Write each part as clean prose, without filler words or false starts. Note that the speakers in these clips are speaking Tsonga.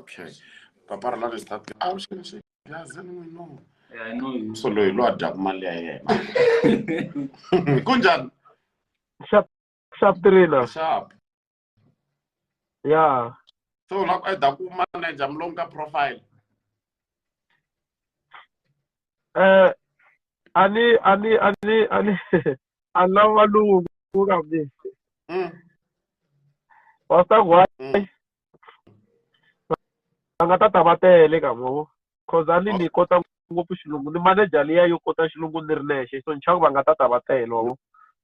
Okay, Papa Rhulani is that guy. Awuxini n'wino. Yeah, I know you. So loyi loyi a dyaka mali ya yena. Kunjhani? Sharp, sharp trainer. Sharp. Yeah. So u lava ku add ku manager mulongo ka profile. Ani ani ani ani a lava valungu ka mi. Wa swi tiva why? Va nga ta va tele ka mo. Cause a ni ni kota ngopfu xilungu, ni manager liya yo kota xilungu ni ri nexe, so ni chava ku va nga ta va tele wa vo.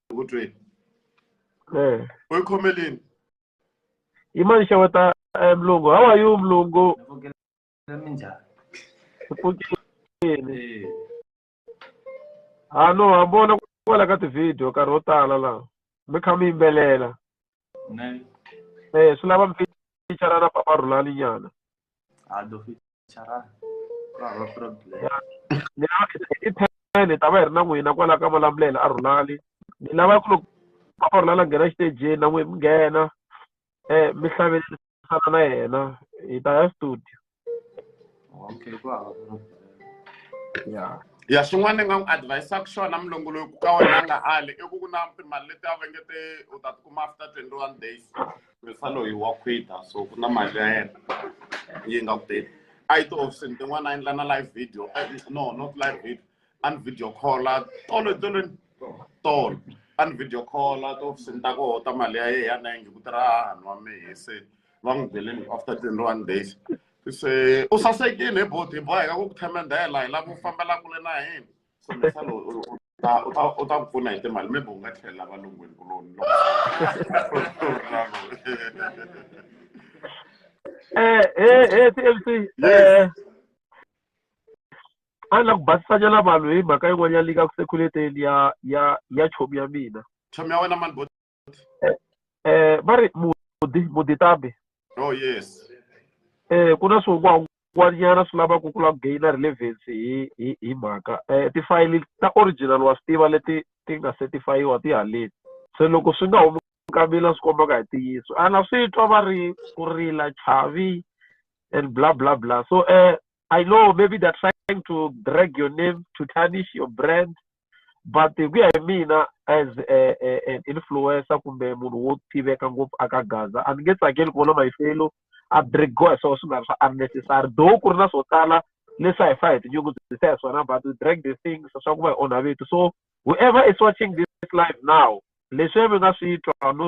Ku tweni. Eh. U yi khomelini? Yi mani xeweta Mlungu. How are you, Mlungu? Minjhani? Pfukile. Eh. Ha no, ha vona kwala ka ti-video nkarhi wo tala laha mi kha mi yimbelela. Ne. Eh, swi lava mi feature na Papa Rhulani nyana. A do feature. Ku hava problem. Ni lava i 10 hi ta va hi ri na n'wina kwala ka Malamulele a Rhulani. Ni lava ku loko Papa Rhulani a nghena xitejeni na n'wina mi nghena mi hlavelisana na yena hi ta ya studio. Okay, ku hava problem. Yeah. Ya, xin'wana ni nga n'wi advisaka xona mulongo loyi ku ka wena a nga ali i ku ku na timali leti a va nge te u ta tikuma after 21 days. Misa loyi wa khwita, so ku na mali ya yena yi nga ku teni. A yi tihofisini tin'wana a endla na live video. No, not live video. A ni video call-a tolo tolweni tolo. A ni video call-a tihofisini ta koho ta mali ya yena ya nenge ku tirha hahani wa mehe, se va n'wi byeleni after 21 days. Se u sasekile hi boti, hi boheka ku ku themendhela, hi lava ku fambela kule na hina. So misa loyi u ta ku pfuna hi timali, maybe u nga tlhelela valungwini kuloni loko. TMC, Yes. A ni lava ku basisanyana vanhu hi mhaka yin'wanyana leyi nga ku circulate-eni ya chomi ya mina. Chomi ya wena mani boti? Va ri Mudi Tambi. Oh yes. Ku na swihungwahungwanyana swi lavaka ku lava ku gain relevance hi mhaka. Tifayili ta original wa swi tiva leti ti nga certify-iwa ti haleni. Se loko swi nga humi ka mina swi kombaka hi ntiyiso. A na swi twa va ri ku rila Chavi and blah blah blah. So I know maybe they're trying to drag your name to tarnish your brand, but ku ya hi mina as an influencer kumbe munhu wo tiveka ngopfu aka Gaza, a ni nge tsakeli ku vona Mayifelo a dragiwa hi swona swi nga ri swa unnecessary. Though ku ri na swo tala leswi a hi fa hi tinyungubyisa hi swona, but we drag the things swa ku va hi onha vito. So whoever is watching this live now, leswi mi nga swi twa no